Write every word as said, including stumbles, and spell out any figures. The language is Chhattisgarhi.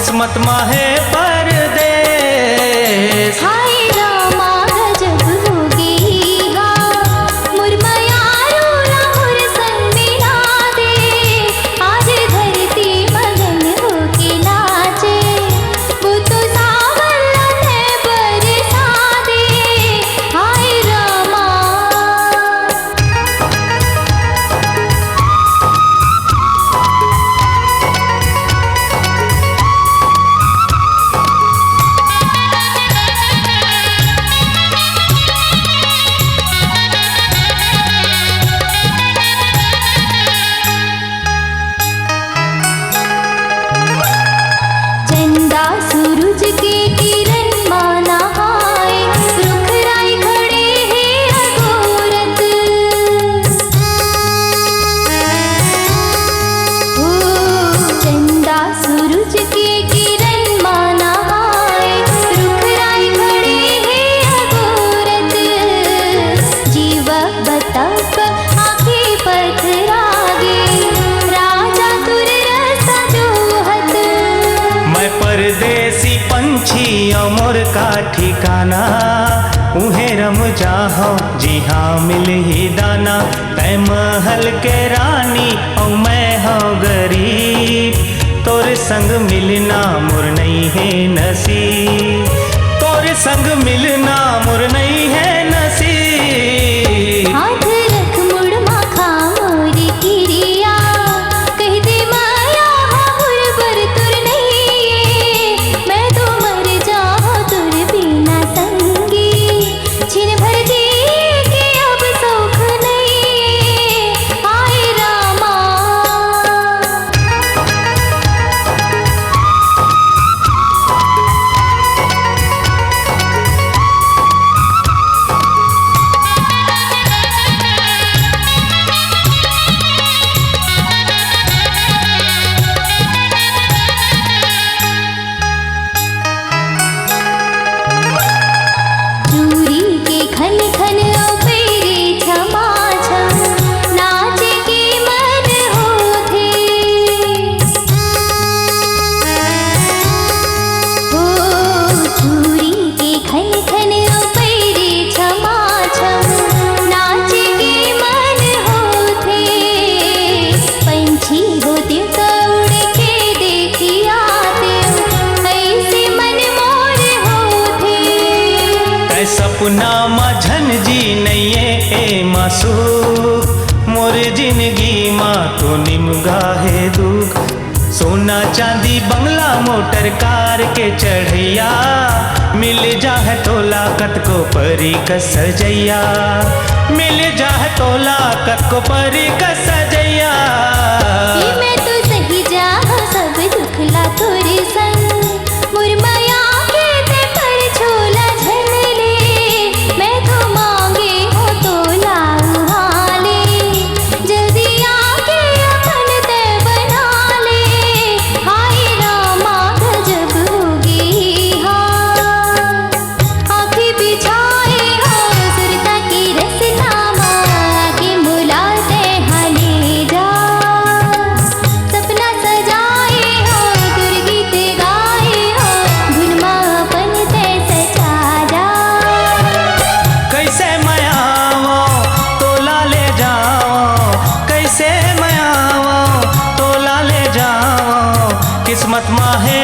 किस्मत मा हे परदेस। हाय रामा, गजब होगे इहाँ। मोर मयारू ला मोर संग मिला दे। आज धरती मगन होके नाचे। वो तो सावन ला तैं बरसा दे। हाय रामा। चंदा सूरज के किरण मा नहाए, रुख राई खड़े हे अगोरत। हो, चंदा सूरज के किरण मा नहाए, रुख राई खड़े हे अगोरत। जीव बतप आँखी पथरागे, राजा तोर रस्ता जोहत। मैं परदेसी पंछी अउ मोर का ठिकाना, उहें रम जाहौं जिहाँ मिलही दाना। तैं महल के रानी अउ मैं हौं गरीब, तोर संग मिलना मोर नइ हे नसीब, तोर संग मिलना मोर नइ हे नसीब। हाथ रख मुड़ मा खा मोर किरिया, कहि दे मया हा मोर बर तोर नइ ए, मैं तो मर जाहौं तोर बिना संगी। छिन भर जी के अब सुख नइ, हाय रामा। चूरी के खन खन अउ पैरी छमा छम नाचे के मन होथे। हो, चूरी के खन खन अउ पैरी छमा छम नाचे के मन होथे। पंछी होतिव त उड़ के देखिया तेव, अइसे मन मोर होथे। तैं सपना मा झन जी नइ ए, ए मासूम, मोर जिनगी मा तो निमगा हे दुख। सोना चांदी बंगला मोटर कार के चढ़इया, मिल जाहय तोला कतको परी कस सजइया, मिल जाहय तोला कतको परी कस सजइया। ए मैं तो सहि जाहौं सब दुख ला तोरे संग, मोर मया के तैं परछोला झन ले, मैं तो मांगे हौं तोला उहाँ ले। जल्दी आके अपन तैं बना ले, हाय रामा गजब होगे इहाँ। आँखी बिछाए हौं सुरता के रस्ता मा, आके मोला तैं हा ले जा। सपना सजाए हौं, तोर गीत गाए हौं, धुन मा अपन तैं सचा जा। कइसे मैं आवौं, तोला ले जावौं, कइसे मैं आवौं, तोला ले जावौं। किस्मत मा हे